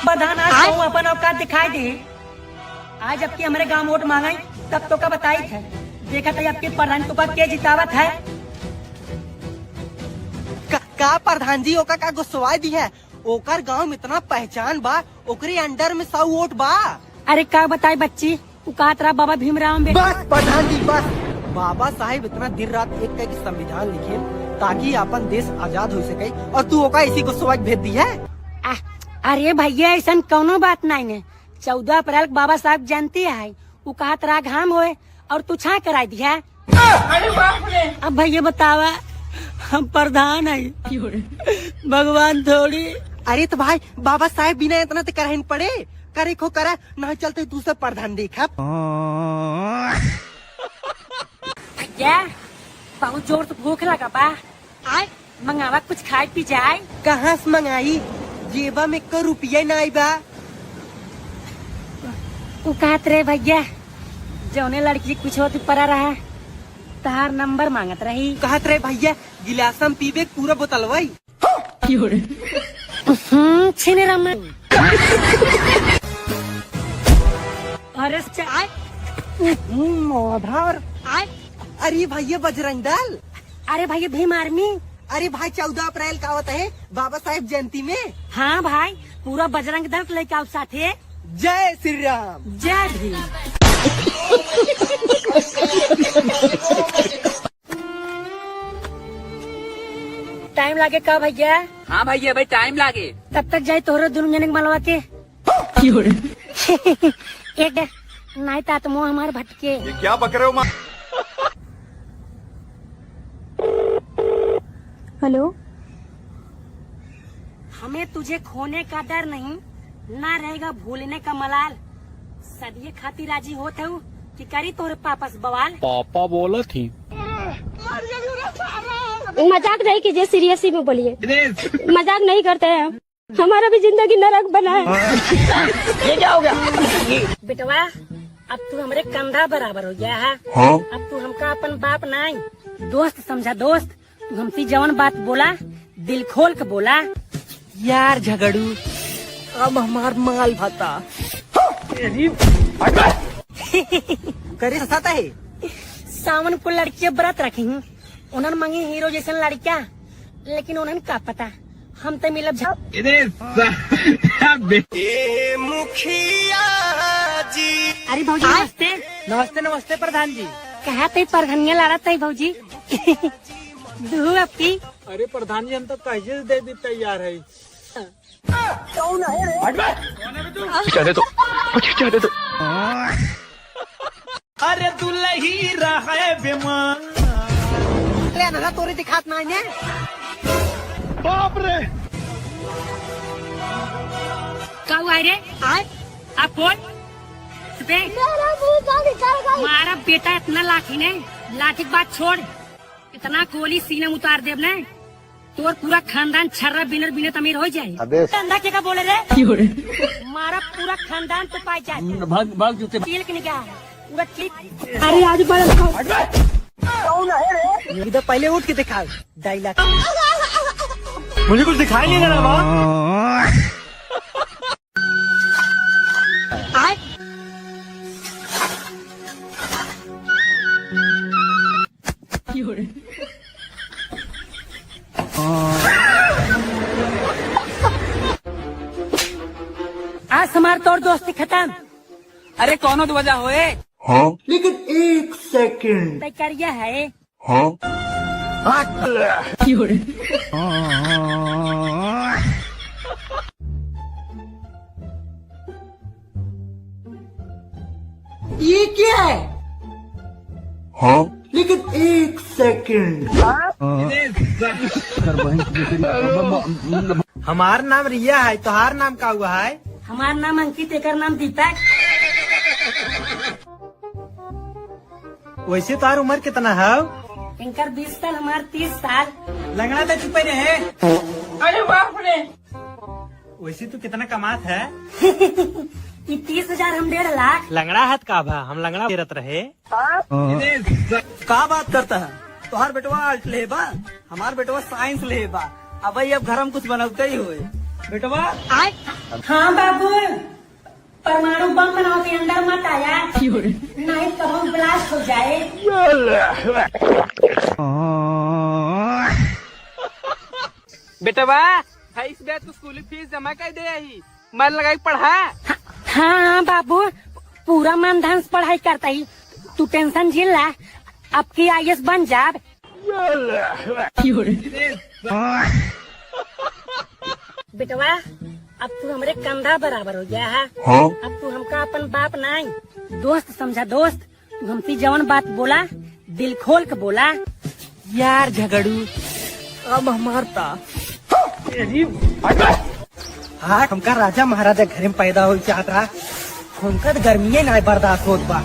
प्रधान आज तो अपन औकात दिखाई दे। आज जबकि हमारे गांव वोट मांगाई तब तो का बताई थे। देखा था आपके प्रधान को के जितावत है। का प्रधान जी ओका का गुस्सवाई दी है? ओकर गांव में इतना पहचान बा, ओकरे अंडर में 100 वोट बा। अरे का बताई बच्ची, उ कहत रहा बाबा भीमराव अम्बेडकर। बस प्रधान जी बस, बाबा साहेब इतना दिन रात एक के संविधान लिखे ताकि अपन देश आजाद हो सके और तू ओका इसी गुस्सवाई भेज दी है। अरे भैया ऐसा कौनो बात नहीं ने। 14 अप्रैल के बाबा साहब जयंती है, उ कहत रहा घाम होए और तू छा कराई दिया। अब भैया बतावा, हम प्रधान है, भगवान थोड़ी। अरे तो भाई बाबा साहेब बिना इतना तो करहन पड़े, करे खो करा ना चलते दूसरा प्रधान देखा। भैया बहुत जोर से भूख लगा बा, आए मंगावा कुछ खाए पी जाए। कहाँ से मंगाई, जेबा में क रुपया ना आई बा। उ कहत रहे भैया जौने लड़की कुछ होती पड़ा रहा तार नंबर मांगत रही। कहत रहे भैया गिलासम पीबे पूरा बोतलवाई। छीने रम। अरे आए आधार आए। अरे भैया बजरंग दल। अरे भैया भीम आर्मी। अरे भाई 14 अप्रैल का होता है बाबा साहेब जयंती में। हाँ भाई पूरा बजरंग दल लेके आओ साथे। जय श्री राम। जय भीम। टाइम लागे का भैया? हाँ भैया भाई टाइम लागे। तब तक जाए तोहरो दोनों जने के मलवा के एक नहीं ता तो मुँह हमार भटके। ये क्या बक रहे हो माँ? हेलो, हमें तुझे खोने का डर नहीं, ना रहेगा भूलने का मलाल। सदिये खातिर राजी होत हूँ कि करी तोहरे पापस बवाल। पापा बोला थी। मजाक नहीं कीजिए, सीरियसली में बोलिए, मजाक नहीं करते हैं हम। हमारा भी जिंदगी नरक बना है। बेटवा अब तू हमरे कंधा बराबर हो गया है। हाँ? अब तू हमका अपन बाप नहीं दोस्त समझा। दोस्त तू हमसे जवन बात बोला दिल खोल के बोला। यार झगड़ू अब हमार माल भाता करे ससाता है। सावन को लड़कियां व्रत रखी उन्हन मंगी हीरो जैसन लड़कियां, लेकिन उन्हन का पता हम तो मिलब मुखिया जी। अरे भौजी नमस्ते। नमस्ते नमस्ते प्रधान जी। कहा थे परधनिया लड़ा थे भौजी दूह आपकी। अरे प्रधान जी हम तो कहिए दे दी तैयार है। अरे दुलही रहे बेमार। अरे अनहरा तोरे दिखात ना ने। बाप रे। का हुआ रे? आए आप बोल। मारा बेटा इतना लाठी ने, लाठी के बात छोड़, इतना गोली सीने में उतार देब ने तोर पूरा खानदान छर्रा बिनर बिनत अमीर हो जाए। अंधा के का बोले रे? मारा पूरा खानदान तो पाई जाए। भाग भाग जूते। चील के निकाह पूरा चील। अरे आज बड़ा इधर पहले उठ के दिखा डायलॉग। मुझे कुछ दिखाई नहीं दे रहा बाबा। आए आज हमार तोर दोस्ती खत्म। अरे कौनो तो वजह होए। हाँ? तय करिया है। हाँ? ये क्या है? हाँ? हमार नाम रिया है, तुहार नाम का हुआ है? हमार नाम अंकित, एकर नाम दीपक। वैसे तुहार उम्र कितना है? इनकर 20 साल, हमार 30 साल। लंगड़ा तो चुपे रहे। अरे बाप रे। वैसे तू कितना कमात है? ये 30,000 हम 1.5 लाख। लंगड़ा हाथ का भा, हम लंगड़ा फेरत रहे। का बात करता है? तुहार बेटवा आर्ट ले बा, हमार बेटवा साइंस ले बा। अब भाई अब घर हम कुछ बनौते ही हुए बेटवा। आए हाँ बाबू, परमाणु बम बनाओ के अंदर मत आया, नहीं तो हम ब्लास्ट हो जाए। बेटवा भाई इस बैच को स्कूल फीस जमा कर दे आई, मन लगाई पढ़ा। हाँ हाँ बाबू, पूरा मन धन से पढ़ाई करता ही, तू टेंशन झेल ला, अब की आईएएस बन जाब। बेटवा अब तू हमरे कंधा बराबर हो गया है। अब तू हमका अपन बाप नहीं दोस्त समझा। दोस्त तू हमसे जवन बात बोला दिल खोल के बोला। यार झगड़ू अब हमारता हाँ, हमका राजा महाराजा घर में पैदा हो चाहत रहा, हमका तो गर्मी ना बर्दाश्त होत बा।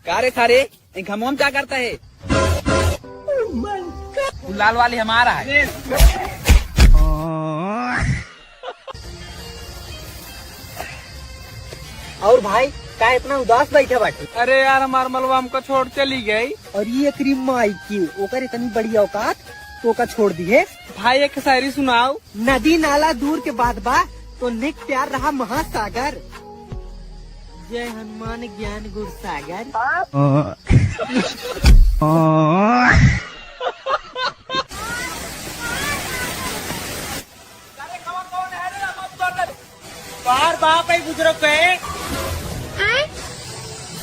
कारे थारे घमोम क्या करता है? वो लाल वाली हमारा है। और भाई का इतना उदास बैठे बाटे? अरे यार हमार मलवा हमको छोड़ चली गई। और ये क्रीम माई की ओकर इतनी बड़ी औकात तो का छोड़ दी है। भाई एक शायरी सुनाओ। नदी नाला दूर के बाद बा तो निक प्यार रहा महासागर। जय हनुमान ज्ञान गुण सागर। बार बाप है बुजुर्ग के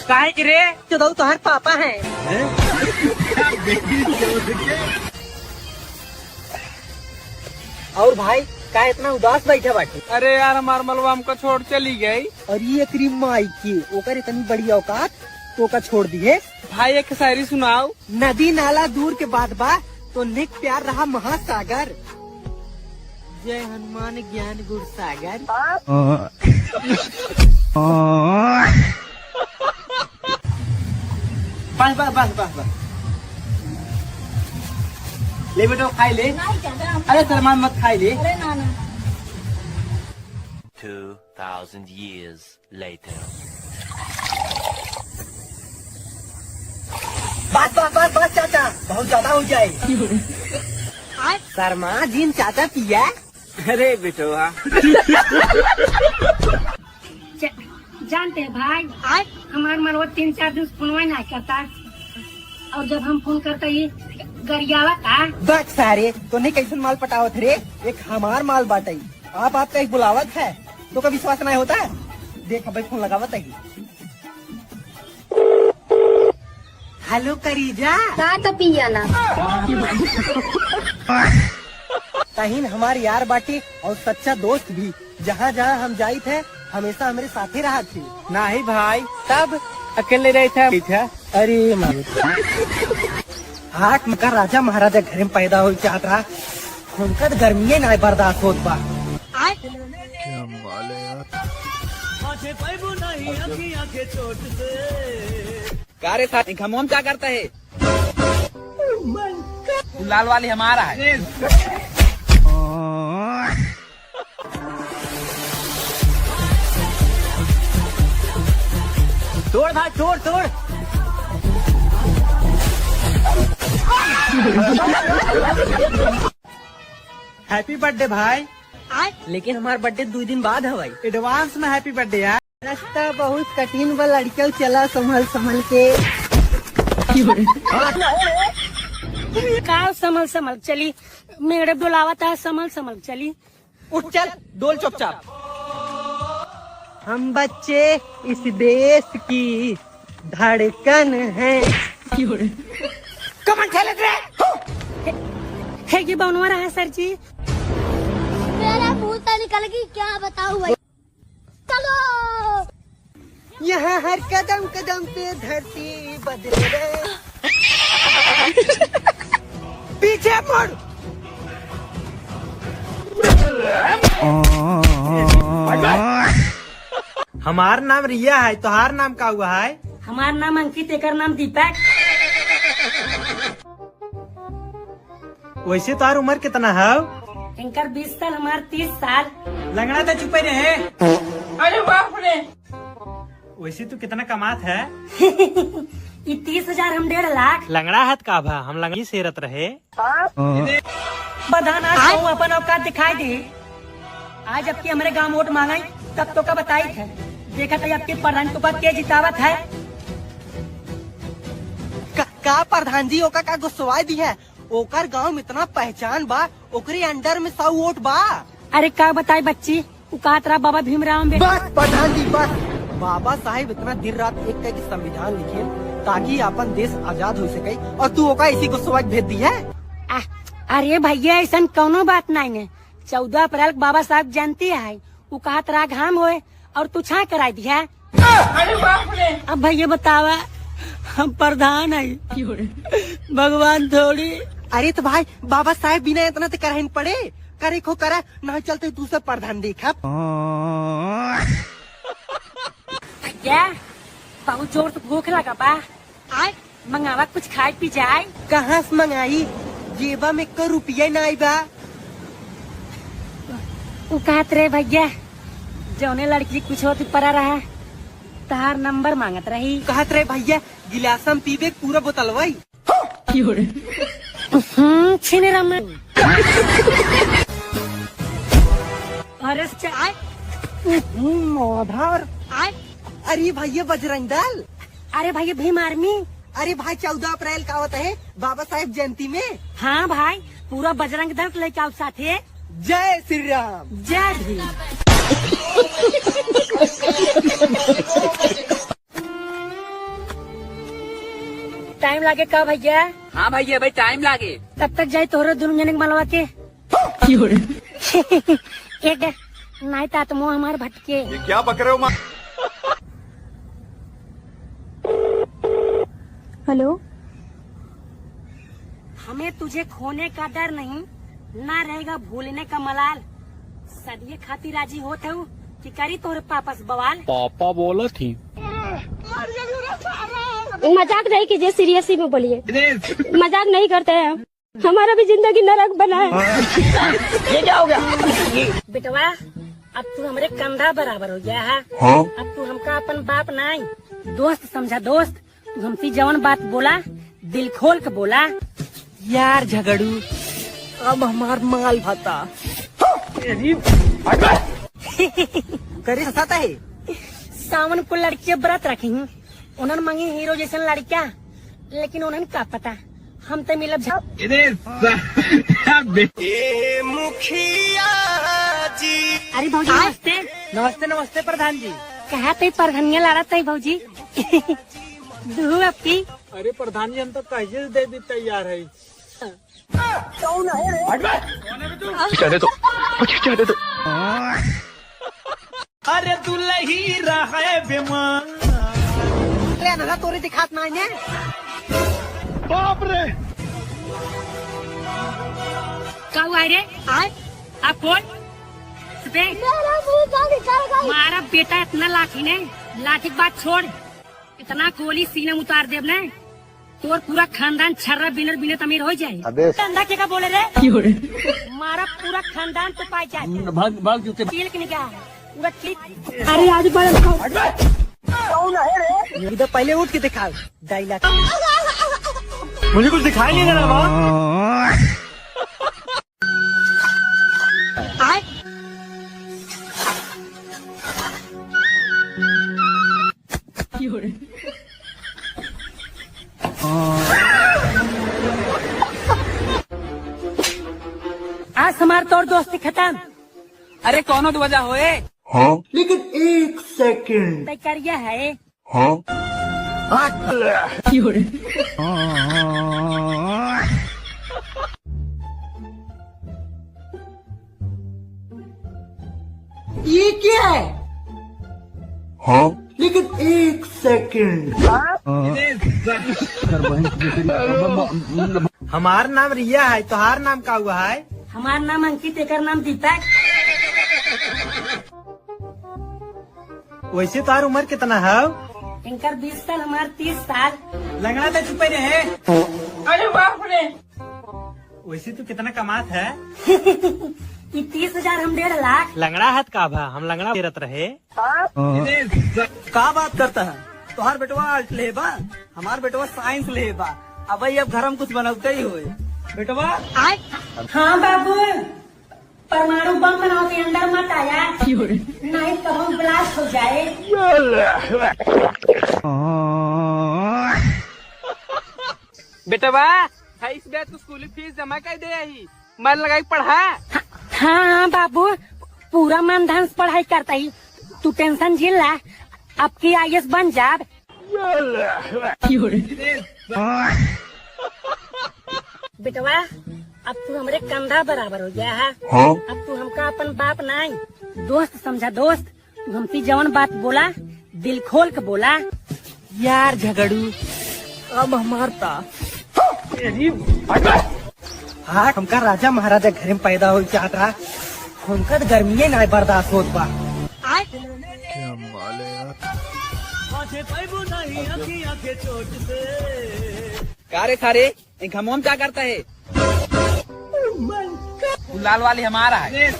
काहे के रे? चौदह तुम्हारे पापा हैं। और भाई का इतना उदास बैठे बाटे? अरे यार हमार मलवा हमको छोड़ चली गई। और ये क्रीम माई की ओकर इतनी बड़ी औकात तो का छोड़ दी है। भाई एक शायरी सुनाओ। नदी नाला दूर के बाद बा तो निक प्यार रहा महासागर। जय हनुमान ज्ञान गुण सागर। बस बस बस बस बस ले बेटो खाई ले। अरे शर्मा मत, खाई ले। 2,000 years later. बस बस बस बस चाचा, बहुत ज्यादा हो जाए। शर्मा जिन चाचा पिया। अरे बेटो जानते हैं भाई हमारे मलवा 3-4 दिन फोन नहीं करता, और जब हम फोन करता ये गरियावा का। बस सारे तो नहीं कैसन माल पटावत रे, एक हमार माल बाटई। आप आपका एक बुलावत है तो का विश्वास नहीं होता है। देख भाई फोन लगावत है। हेलो करीजा। का पिया ना तहीन हमारे यार बाटी और सच्चा दोस्त भी, जहाँ जहाँ हम जाई थे हमेशा हमारे साथे रहा थी। नहीं भाई तब अकेले रहे थे। अरे मारू हाथ मका राजा महाराजा घर में पैदा हो चाहत रहा, हमका तो गर्मी ना बर्दाश्त होत बा। कारे थारे घमोम क्या करता है? वो लाल वाली हमारा है। तोड़ भाई तोड़ तोड़। हैप्पी बर्थडे भाई। लेकिन हमार बर्थडे 2 दिन बाद है भाई। एडवांस में हैप्पी बर्थडे यार। रास्ता बहुत कठिन बा लड़कियों, चला संभल संभल के। काल संभल संभल चली, मेरे डोलावता है संभल संभल चली। उठ चल डोल चुपचाप। हम बच्चे इस देश की धड़कन हैं। कमन खेलत रे है ये बनवा रहा है सर जी। मेरा मुंह से निकल गई, क्या बताऊं भाई। चलो यहाँ हर कदम कदम पे धरती बदले रे। पीछे मुड़। हमार नाम रिया है, तुहार नाम का हुआ है? हमार नाम अंकित, एकर नाम दीपक। वैसे तुहार उम्र कितना है? इनकर 20 साल, हमार 30 साल। लंगड़ा तो चुपे रहे। अरे बाप रे। वैसे तू कितना कमात है? 30,000 हम 1.5 लाख। लंगड़ा हाथ का भा, हम लंगड़ी सेरत रहे। प्रधान आज तो अपन औकात दिखाई दे। आज अब की हमारे गांव वोट मांगाई तब तो का बताई थे। देखा था अब के प्रधान को के जितावत है। का प्रधान जी ओका का गुस्सवाई दी है? ओकर गांव में इतना पहचान बा, ओकरे अंडर में 100 वोट बा। अरे का बताई बच्ची, उ कहत रहा बाबा भीमराव अम्बेडकर। बस प्रधान जी बस, बाबा साहेब इतना दिन रात एक के संविधान लिखे ताकि अपन देश आजाद हो सके और तू ओका इसी गुस्सवा भेज दी है। अरे भैया ऐसा कौनो बात नहीं ने। 14 अप्रैल के बाबा साहब जयंती है, उ कहत रहा घाम होए और तू छा कराई दिया। अरे बाप रे। अब भैया बतावा, हम प्रधान है, भगवान थोड़ी। अरे तो भाई बाबा साहेब बिना इतना तो करहन पड़े, करे खो करा नहीं चलते दूसरा प्रधान देखा। भैया बहुत जोर से भूख लगा बा, आए मंगावा कुछ खाए पी जाए। कहाँ से मंगाई, जेबा में को रुपया ना आई बा। उ कहत रहे भैया जौने लड़की कुछ होती पड़ा रहा तार नंबर मांगत रही। कहत रहे भैया गिलासम पीबे पूरा बोतलवाई। छीन रम। अरे आए आधार आए। अरे भैया बजरंग दल। अरे भैया भीम आर्मी। अरे भाई 14 अप्रैल का होता है बाबा साहेब जयंती में। हाँ भाई पूरा बजरंग दल लेके आओ साथे। जय श्री राम। जय भीम। टाइम लागे का भैया? हाँ भैया भाई टाइम लागे। तब तक जाए तोहरो दोनों जने के मलवा के। एक नहीं ता तो मुँह हमार भटके। ये क्या बक रहे हो माँ? हेलो। हमें तुझे खोने का डर नहीं, ना रहेगा भूलने का मलाल। सदिये खाती राजी होत हूँ कि करी तोहरे पापस बवाल। पापा बोला थी। मजाक नहीं कीजिए, सीरियसली में बोलिए, मजाक नहीं करते हैं हम, हमारा भी जिंदगी नरक बना है। ये क्या हो गया बेटवा? अब तू हमारे कंधा बराबर हो गया है। हाँ? अब तू हमका अपन बाप नहीं दोस्त समझा। दोस्त तू हमसे जवन बात बोला दिल खोल के बोला। यार झगड़ू अब हमार माल भाता करे हंसाता है। सावन को लड़कियां व्रत रखी उन्होंने मांगी हीरो जैसन लड़का, लेकिन उन्होंने का पता हम तो मिलब। अरे भौजी नमस्ते। नमस्ते नमस्ते प्रधान जी। कहा थे प्रधानिया लड़ा थे भौजी? दूह आपकी। अरे प्रधान जी हम तो कहिए दे दी तैयार है। अरे दुलही रहे बेमान। अरे तोरे दिखात ना ने। बाप रे। का हुआ रे? आए आप कौन? मारा बेटा इतना लाठी ने, लाठी की बात छोड़, इतना गोली सीने में उतार देब ने तोर पूरा खानदान छर्रा बिनर बिनर अमीर हो जाए। अंधा के का बोले रे? मारा पूरा खानदान तो पाई जाए। भाग भाग जूते चील के निकाह पूरा चील। अरे आज बड़ा इधर पहले उठ के दिखा डायलॉग। मुझे कुछ दिखाई नहीं दे रहा माँ। आए आज हमार तोर दोस्ती खत्म। अरे कौनो तो वजह होए। हाँ? तय है। हाँ? ये क्या है? हाँ? लेकिन एक सेकंड। हमार नाम रिया है, तुहार नाम का हुआ है? हमार नाम अंकित, एकर नाम दीपक। वैसे तुहार उम्र कितना है? इनकर 20 साल, हमार 30 साल। लंगड़ा तो चुप रहे। अरे बाप रे। वैसे तू कितना कमात है? 30,000 हम 1.5 लाख। लंगड़ा हाथ का भा, हम लंगड़ा फिरत रहे। का बात करता है? तोहार बेटवा आर्ट ले बा, हमार बेटवा साइंस ले बा। अब भाई अब घर में कुछ बनौते ही होए बेटवा। हाँ बाबू, परमाणु बम बनाओ के अंदर मत आया, नहीं तो ब्लास्ट हो जाए। बेटवा इस बैच को स्कूल फीस जमा कर दे आई, मन लगाई पढ़ा। हाँ हाँ बाबू, पूरा मन धन से पढ़ाई करता ही, तू टेंशन झेल ला, अब की IAS बन जाब। बेटवा अब तू हमरे कंधा बराबर हो गया है। अब तू हमका अपन बाप नहीं दोस्त समझा। दोस्त तू हमसे जवन बात बोला दिल खोल के बोला। यार झगड़ू अब हमारता। हाँ हमका राजा महाराजा घर में पैदा हो चाहत रहा, हमका तो गर्मी ना बर्दाश्त होत बा। क्या माल है यार। कारे खारे घमोम क्या करता है? लाल वाली हमारा है।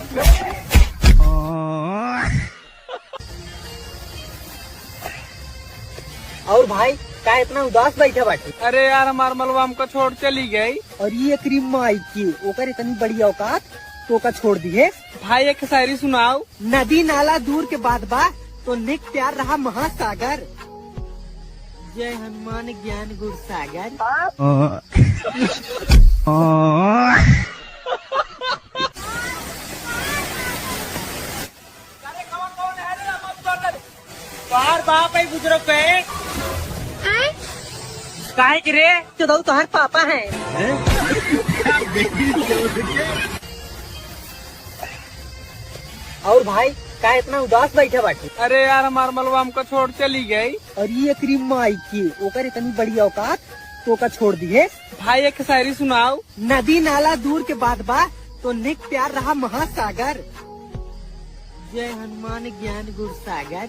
और भाई का इतना उदास बैठा बाटे? अरे यार हमार मलवा हमको छोड़ चली गई। और ये क्रीम माई की ओकर इतनी बड़ी औकात तो का छोड़ दिए। भाई एक शायरी सुनाओ। नदी नाला दूर के बाद बा तो निक प्यार रहा महासागर। जय हनुमान ज्ञान गुण सागर। बार बाप है बुजुर्ग के काहे के रे? चौदह तुम्हारे पापा हैं। और भाई का इतना उदास बैठा बाटे? अरे यार हमार मलवा हमको छोड़ चली गई। और ये क्रीम माई की ओकर इतनी बड़ी औकात तो का छोड़ दिए। भाई एक शायरी सुनाओ। नदी नाला दूर के बाद बा तो निक प्यार रहा महासागर। जय हनुमान ज्ञान गुण सागर।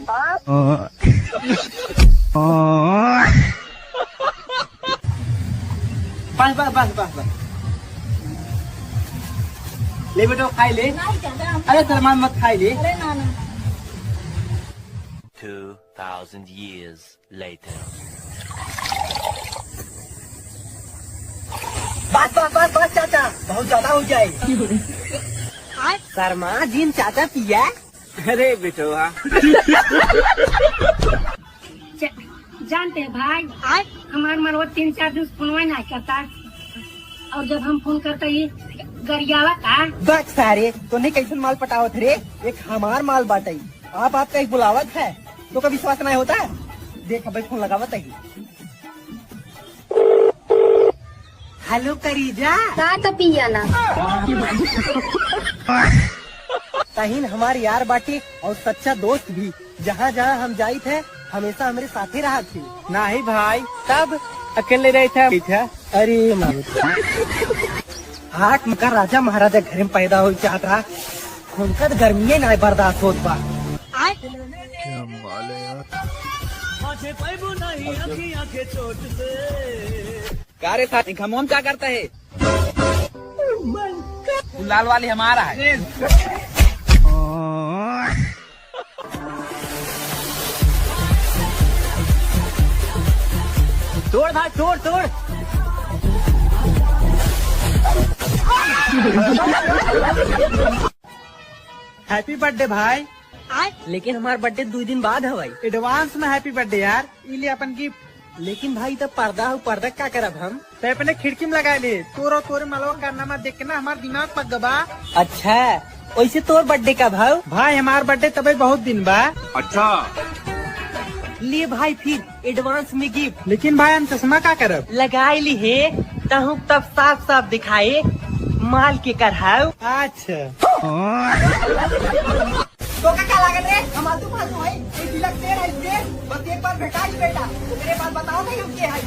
बस बस बस बस बस ले बेटो खाई ले। अरे सलमान मत खाई ले। 2000 years later. बस बस बस बस चाचा बहुत ज्यादा हो जाए। शर्मा जिन चाचा पिया। अरे बेटवा जानते हैं भाई हमारे मरवा 3-4 दिन फोन नहीं करता, और जब हम फोन करते ही गरियावा का। बस सारे तो नहीं कैसन माल पटावत रे, एक हमार माल बाटई आप आपका एक बुलावत है तो का विश्वास नहीं होता। देख भाई फोन लगावत है। हेलो करीजा का पिया ना तहीन हमारे यार बाटी और सच्चा दोस्त भी, जहाँ जहाँ हम जाई थे हमेशा हमारे साथे रहा थी। नहीं भाई तब अकेले रहे थे। अरे मारू हाथ मका राजा महाराजा घर में पैदा हो चाहत रहा, उनका तो गर्मी ना बर्दाश्त होत बा। क्या माल है यार। कारे घमोम क्या करता है? लाल वाली हमारा है। तोड़ भाई तोड़ तोड़। हैप्पी बर्थडे भाई। लेकिन हमार बर्थडे 2 दिन बाद है भाई। एडवांस में हैप्पी बर्थडे यार, इले अपन गिफ्ट। लेकिन भाई तब पर्दा हो, पर्दा क्या करब हम? तो अपने खिड़की में लगा ले, तोरो तोरे मलवा कारनामा देख के ना हमार दिमाग पक गबा। अच्छा वैसे तोर बर्थडे कब है? भाई हमार बर्थडे तबे बहुत दिन बा। अच्छा ले भाई फिर एडवांस में गिफ्ट। लेकिन भाई हम चश्मा का करब? लगाई ली है तहु तब साफ साफ दिखाए माल के कर। अच्छा तो का लागत रे हम आलतू फालतू है, ये तिलक तेर है तेर, बस एक बार भेटाई बेटा तेरे बात बताओ नहीं हम के है।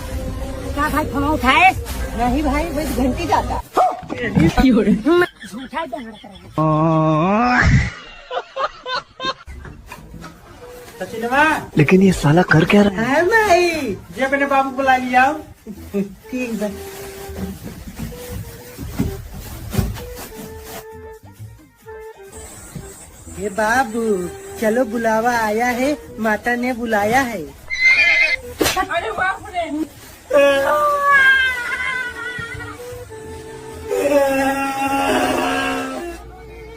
क्या भाई फोन उठाए? नहीं भाई बस घंटी जाता। झूठा बहन कर। सचिनवा लेकिन ये साला कर क्या रहा है? है भाई जे अपने बाबू बुला लिया। ठीक है ये बाबू चलो बुलावा आया है, माता ने बुलाया है।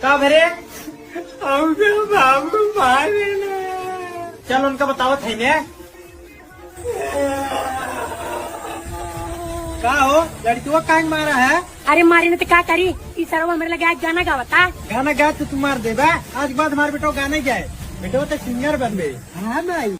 का भरे बाबू मारे। चल उनका बतावत है ने। का हो लड़की कांग मारा है? अरे मारी ने तो का करी, ई सरवा मेरे लगे आज गाना गावता। गाना गा तो तू मार देबा? आज के बाद हमारे बेटो गाने जाए, बेटो तो सिंगर बनबे। हाँ भाई।